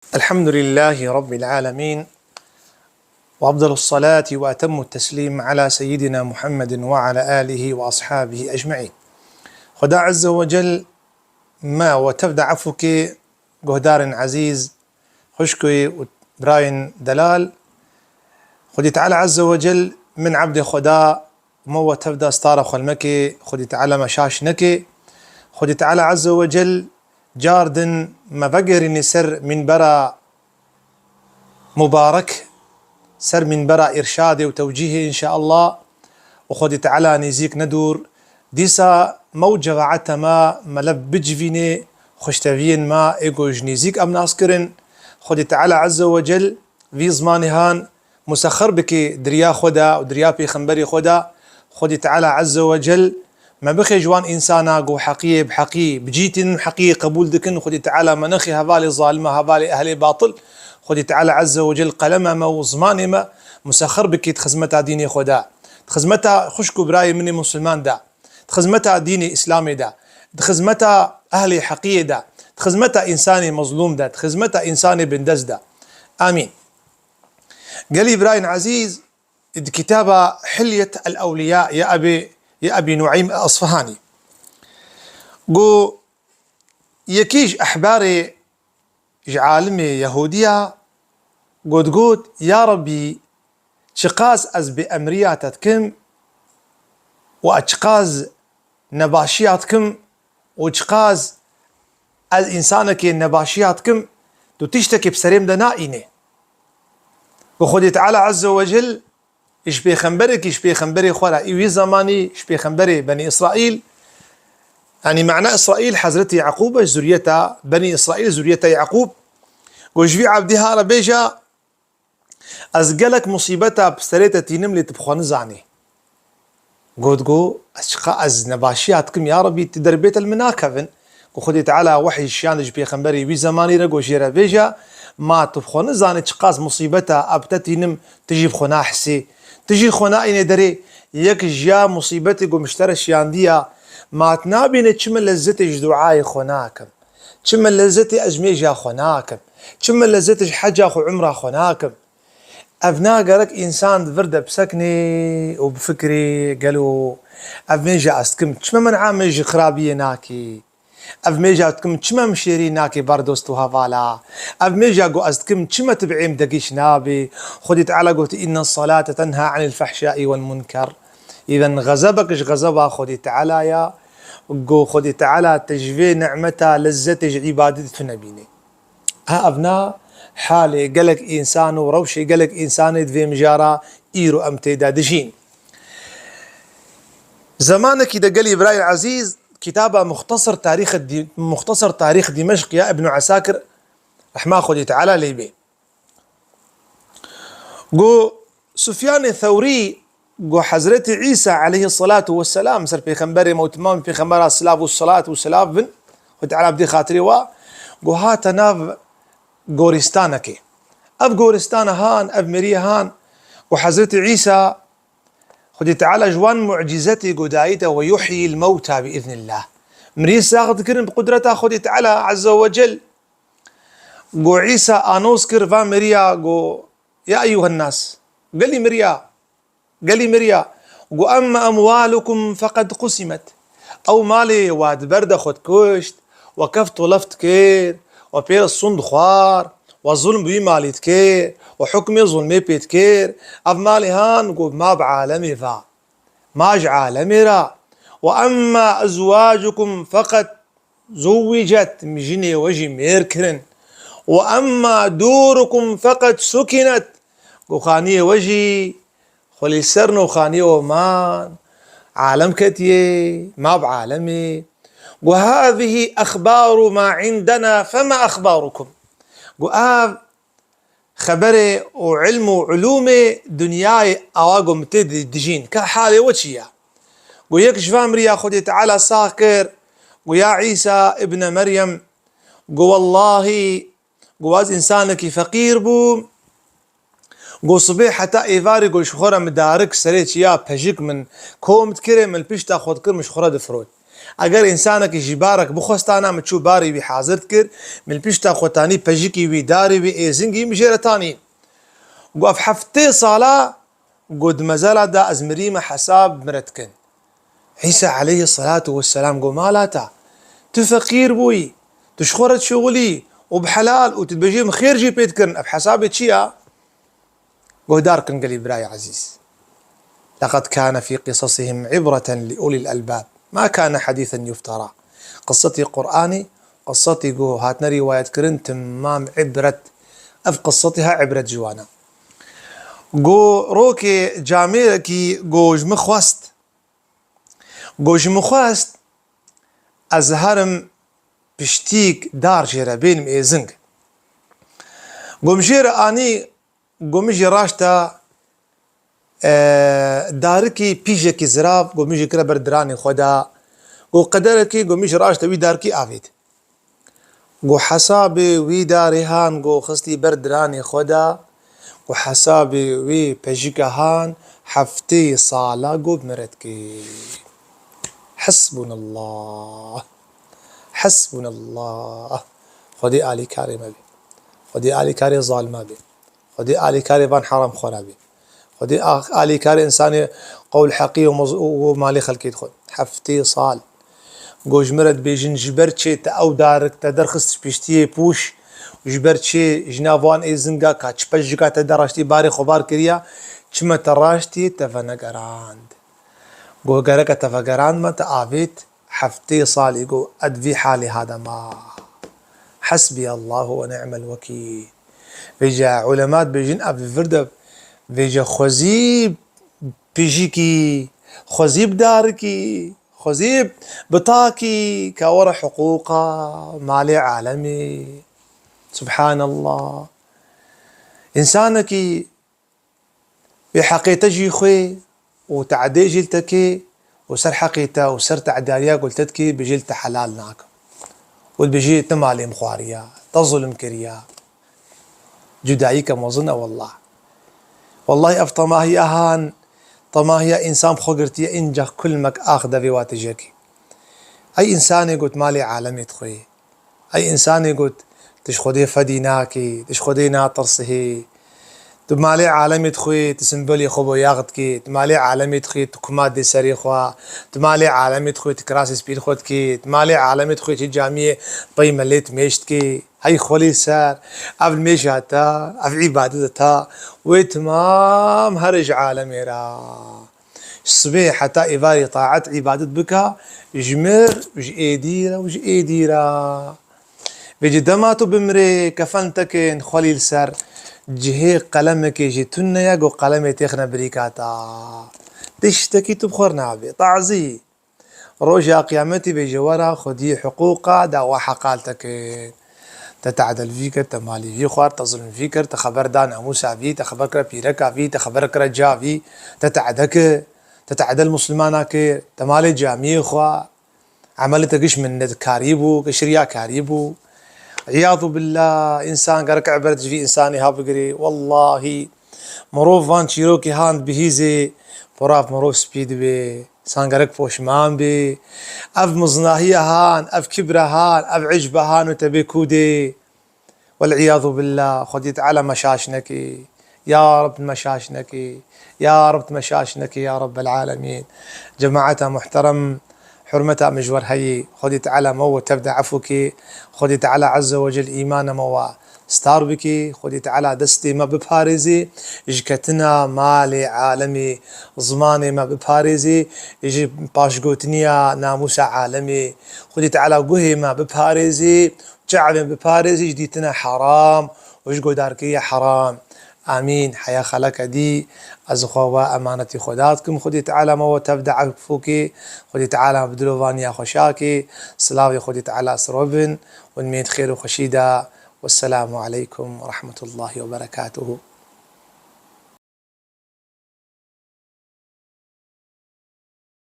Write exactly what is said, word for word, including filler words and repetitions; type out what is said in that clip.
الحمد لله رب العالمين، وأفضل الصلاة وأتم التسليم على سيدنا محمد وعلى آله وأصحابه أجمعين. Xweda Azze ve Cel me we tev de efû ke, guhdarên ezîz, xwişkê û birayên delal. Xwedî Teala Azze ve Cel min ebdê Xweda, me we tev de stara xwe neke, Xwedî Teala me şaş neke. Xwedî Teala Azze ve Cel car din me vegerîne ser mînbera mubarek, ser mînbera îrşadê û tewcîhê înşeallah. Û Xwedî Teala nêzîk ne dûr. Dîsa me û cemaeta me, me lev bicivîne, xweşteviyên me ê ku ji nêzîk em nas kirin. Xwedî Teala Azze ve Cel vî zimanê han musexer bike di riya xwe de û di riya pêxemberê xwe de. Xwedî Teala Azze ve Cel me bixe ji wan însana ku heqiyê bi heqî bi cî tînin, heqiyê qebûl dikin. Xwedî Teala me nexe hevalê zalima, hevalê ehlê batil. Xwedî Teala Azze ve Cel qelema me û zimanê me musexer bike di xizmeta dînê xwe de, di xizmeta xwişk û birayê min ê musulman de, di xizmeta dînê Îslamê de, di xizmeta ehlê heqiyê de, di xizmeta însanê mezlûm de, di xizmeta însanê bindest de. Amîn. Gelî birayên ezîz, di kitaba Hilyet el-Ewliya ya Ebî, ya Ebî Nueym Esfahanî, got, yekî ji ehbarê, ji alimê Yehûdiya, got, got, Ya Rebî, çiqas ez bêemriya te dikim û ez çiqas nebaşiya dikim û çiqas ez însanekê nebaşiya dikim, tu tiştekê bi serê min de naînê. Got, Xwedê Teala Azze ve Cel ji pêxemberekî, ji pêxemberê xwe re, ê wî zemanî ji pêxemberê Benî Îsraîl, yanî mana Îsraîl Hezretî Yeqûb e, ji zuriyeta Benî Îsraîl, zuriyeta Yeqûb. Got, ji vî ebdî ha re bêje, ez gelek musîbeta bi serê te tînim, lê tu bi xwe nizanî. Got, got, ez çiqa ez nebaşiya dikim, ya Rebî, tu derbê te li min nakevin. Ku Xwedê Teala wehy şiyandî ji pêxemberê wî zemanî re, got, jê re bêje, ma tu bi xwe nizanî çiqas musîbeta ez bi te tînim, tu jî bi xwe nahisî. Tu jî xwe naînê derê. Yek ji ya musîbetê ku min ji te re şiyandiya, ma tu nabînî çi min lezzetê ji duayê xwe nakim. Çi min lezzetê ez ji mêja xwe nakim. Çi min lezzetê ji heca xwe, umra xwe nakim. Ev na gerek însan di vir de biseknê û bifikirê, gelo ev mêja ez dikim, çima min a mêj ji xirabiyê nakî? Ev mêja dikim, çima min şêrî nakî ber dost û hevala? Ev mêja ku ez dikim, çima tu bi êm degîş nabî? Xwedî Teala got, Inne salate tenha anil fehşai wel munker. Îden xezebek ji xezeba Xwedî Teala ya, ku Xwedî Teala te ji vê nimeta lezzetê ji îbadetê tu nebînî. Ha, ev na halê gelek însan û rewşê gelek însanê di vê mijara îro em tê de dijîn. Zemanekî de gelî birayê ezîz, kitaba Muxtasar Tarîx Dî-, Muxtasar Tarîx Dîmeşq ya Ibn Esakir, rehma Xwedê Teala lê bê. Got, Sufyanê Thewrî got, Hezretî Îsa aleyhisselatu vesselam, ser pêxemberê me û timamê pêxembera silav û selat û selam bin, Xwedê Teala bidê xatirê wa, got, hate nav goristanekê. Ev goristana han, ev meriye han, got, Hezretî Îsa, Xwedê Teala ji wan mucîzetê got dayî te, "Ve yuhyîl mewta bi îznillah." Mirî sax dikirin bi qudreta Xwedê Teala Azze ve Cel. Got Îsa anos kir va miriya, got, "Ya eyyuhen nas, gelî miriya, gelî miriya." Got, "Emme emwalukum feqed qusimet." Ew malê wa di ber de xwe dikuşt, we keft û left dikir, we pê sun dixwar, we zulm bi wî malî dikir, we hukmê zulmê pê dikir. Ev malê han, got, ma bi alemê va. Ma ji alemê re. "Ve emma ezwacukum feqed zuwicet", jinê we jî mêr kirin. "Ve emma dûrukum feqed sukinet", got, xaniyê we jî xwe lî ser no, xaniyê we man, alem ketiye, ma bi alemê. "Got, hâzihî exbaru ma indena fema exbarukum." Got, ev xeberê û ilm û ulûmê dinyayê awa got min tê di-, dijîn. Ka halê we çi ye? Got, yek ji van miriya Xwedê Teala sax kir. Got, ya Îsa ibne Meryem, got, wellahî, got, ez însanekî feqîr bûm. Got, sibê heta êvarê, got, ji xwe re midarik serê çiya pejik min kom dikirê, min li pişta xwe dikir, min ji xwe re difirot. Eger însanekî ji barek bixwestana, min çû barê wî hazir dikir, min li pişta xwe tanî pejikî wî, darê wî, êzingî min jê re tanî. Got, ev heftê sala, got, di mezela de ez mirîme, hesab min re dikin. Îsa aleyhisselatu vesselam got, mala te, tu feqîr bûyî, tu ji xwe re dişuxulî û bi helal û tu dibêjî min xêr jî pê dikirin, ev hesabê çi ya? Guhdar kin gelî birayê ezîz. لقد كان في قصصهم عبرة لأولي الألباب. ما كان حديثا يفترى. Qissetî Qur'anî, qissetî ku hatine rîwayetkirin, timam îbret. Ev qissetî ha îbret ji wan e. Ku rokê camêrekî ku ji min xwest, ku ji min xwest ez herim piştîk dar jê re bênim êzing. Ku min jê re anî, ku min jî raşta, e, darikî pîjekî zirav, ku min jî kire ber diranê xwe de, ku qederekî, ku min jî raşta wî darikî avêt. Ku hesabê wî darê han, ku xistî ber diranê xwe de, ku hesabê wî pejike han, heftê sala ku min re dikê. Hesbunallah. Hesbunallah. Xwedê alîkarê me bê. Xwedê alîkarê zalima bê. Xwedê alîkarê van heramxwara bê. Xwedê a-, alîkarê însanê qewl heqî û moz-, û, û malê xelkê dixwe. Heftê sal. Ku ji min re dibêjin, ji ber çê te ew darik te derxist piştiyê pûş, ji ber çê ji nav wan êzinga ka çi pejika te de raştî barê xwe bar kiriya, çima te raştî te venegerand? Ku gereke te vegerand me, te avêt heftê salî ku ez di vî halê hade ma. Hasbiyallah ve ni'mel wekîl. Vêca ulema dibêjin, ev li vir de vêca xwezî pijikî, xwezî bi darikî, xwezî bi takî ka were hiqûqa malê alemê. Subhanallah. Însanekî bê heqê te jî xwê û te'dê jî li te kê û ser heqê te û ser te'dariya ku li te dikê, bijî li te helal nakim. Û dibêjî te malê min xwariya, te zulm kiriya. Cudayîke mezin e wallah. Wallahî ev temahiya han, temahiya însan bi xwe girtiye, înca kulmek ax devê wa tijekê. Ey însanê got malê alemê dixwê. Ey însanê got, tu ji Xwedê fedî nakî, tu ji Xwedê natirsihî. Tu malê alemê dixwî, tu simbolê xwe boyax dikî, tu malê alemê dixwî, tu kuma dê serê xwe, tu malê alemê dixwî, tu kirasê spî li xwe dikî, tu malê alemê dixwî, tu camiyê pey melê tu mêş dikî. Hey xwelî li ser, ev li mêja te, ev îbadeta te, wê timam here ji alemê re. Ji sibê heta êvarê taet îbadet bika, ji mir û ji êdî re û ji êdî re. Vêcî dema tu bimirê, kefen te kên xwelî li ser, cihê qelemekê jî tune ye, ku qelemê têxine birîka te. Tiştekî tu bi xwe re nabe. Tazî. Roja qiyametî vêcî were xwediyê hiqûqa dawa heqal te kên. Te te'de li vî kir, te malî vî xwar, te zulm vî kir, te xeber da namûsa vî, te xeber kire pîreka vî, te xeber kire ca vî, te te'de kir, te te'de li muslimana kir, te malê camiyê xwe, emelê te giş minetkarî bû, giş riyakarî bû. Îyadu billah, însan gerek ibret ji vî însanê ha bigirê. Wallahî, mirov van çîrokê han dibihîzê, pirav mirov spî dibe. Însan gerek poşman bê. Ev mizinahiya han, ev kibra han, ev icba han û te bê kûdê. Wel îyadu billah, Xwedî Teala me şaş nekî. Ya Reb me şaş nekî. Ya Reb me şaş nekî, ya Rebbel alemîn. Cemaeta muhterem, hurmeta min ji we re heyî. Xwedî Teala me we tev de efû kî. Xwedî Teala Azze ve Cel îmana me we star bikî, Xwedî Teala destê me biparêzê ji ketina malê alemê, zimanê me biparêzê ji paşgotiniya namûsa alemê, Xwedî Teala guhê me biparêzê, çavê me biparêzê ji dîtina heram û ji guhdarkiriya heram. Amîn. Heya xeleke dî, ez xwe we emanetî Xweda dikim, Xwedî Teala me we tev de efû kê, Xwedî Teala bi dilovaniya xwe şa kê, silavê Xwedî Teala siro bin. Û nimêt xêr û xweşî de. Wesselamu aleykum ve rahmetullahi ve berekatuhu.